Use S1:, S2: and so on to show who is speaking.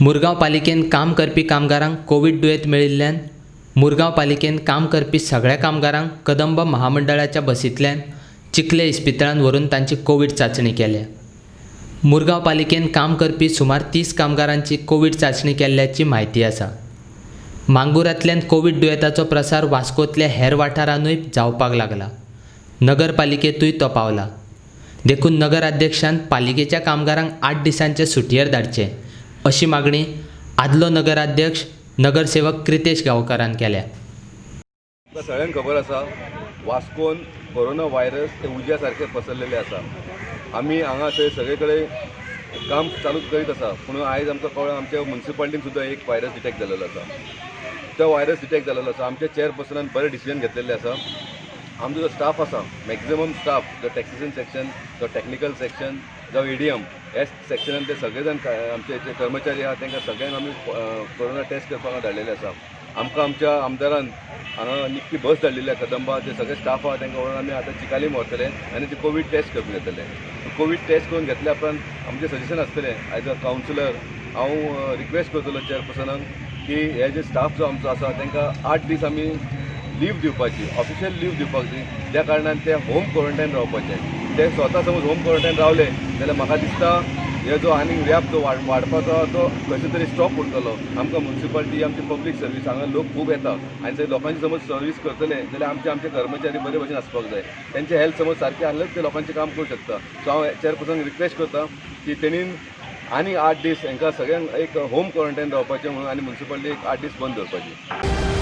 S1: मुरगांव पालिकेन काम करपी कामगारांक कोवीड दुयेंत मेळिल्ल्यान मुरगांव पालिकेन काम करपी सगळ्या कामगारांक कदंब महामंडळाच्या बसींतल्यान चिखले इस्पितळांत व्हरून तांची कोवीड चांचणी केल्या. मुरगांव पालिकेन काम करपी सुमार 30 कामगारांची कोवीड चांचणी केल्ल्याची म्हायती आसा. मांगुरांतल्यान कोवीड दुयेंताचो प्रसार वास्कोंतल्या हेर वाठारांतूय जावपाक लागला. नगरपालिकेंतूय तो पावला. देखून नगराध्यक्षान पालिकेच्या कामगारांक 8 दिसांचे सुटयेर धाडचे अशी मागणी आदलो नगराध्यक्ष नगरसेवक क्रितेश गांवकारान केल्या.
S2: सगळ्यांक खबर आसा, वास्कोन कोरोना व्हायरस ते उज्या सारकें पसरलेलें आसा. आमी हांगा थंय सगळे कडेन काम चालू करीत आसा, पूण आयज आमकां कळ्ळें आमच्या मुन्सिपालिटीन सुद्दां एक व्हायरस डिटेक्ट जालेलो आसा. तो व्हायरस डिटेक्ट जालेलो आसा. आमच्या चेअरपर्सनान बरें डिसिजन घेतलेलें आसा. आमचो जो स्टाफ आसा, मॅक्झिमम स्टाफ, जो टॅक्सेशन सेक्शन, जो टॅक्निकल सेक्शन, जावं EDM ह्या सेक्शनान ते सगळे जाण आमचे जे कर्मचारी आहा तांकां सगळ्यांक आमी कोरोना टेस्ट करपाक धाडलेले आसा. आमकां आमच्या आमदारान हांगा निकती बस धाडलेली आसा कदंबा, जे सगळे स्टाफ आहा तांकां व्हरून आमी आतां चिकालीम व्हरतले आनी ते कोवीड टेस्ट करून घेतले. कोवीड टेस्ट करून घेतल्या उपरांत आमचें सजेशन आसतलें एज अ कावन्सिलर, हांव रिक्वेस्ट करतलो चेअरपर्सनाक की हे जे स्टाफ जो आमचो आसा तांकां 8 दीस आमी लीव दिवपाची, ऑफिशियल लीव दिवपाक जाय, ज्या कारणान ते होम क्वॉरंटायन रावपाचे. ते स्वता समज होम क्वॉरंटायन रावले जाल्यार म्हाका दिसता हे जो आनीक व्याप जो वाडपाचो तो खंयसर तरी स्टॉप उरतलो. आमकां मुन्सिपालिटी, आमची पब्लीक सर्वीस, हांगा लोक खूब येता आनी थंय लोकांची समज सर्वीस करतले जाल्यार आमचे आमचे कर्मचारी बरे भशेन आसपाक जाय. तेंचे हेल्थ समज सारकें आसल्यार ते लोकांचें काम करूं शकता. सो हांव चेअरपर्सनाक रिक्वेस्ट करता की तेणीन आनी 8 दीस हांकां सगळ्यांक एक होम क्वॉरंटायन रावपाचें म्हणून आनी मुन्सिपालिटी एक 8 दीस बंद दवरपाची.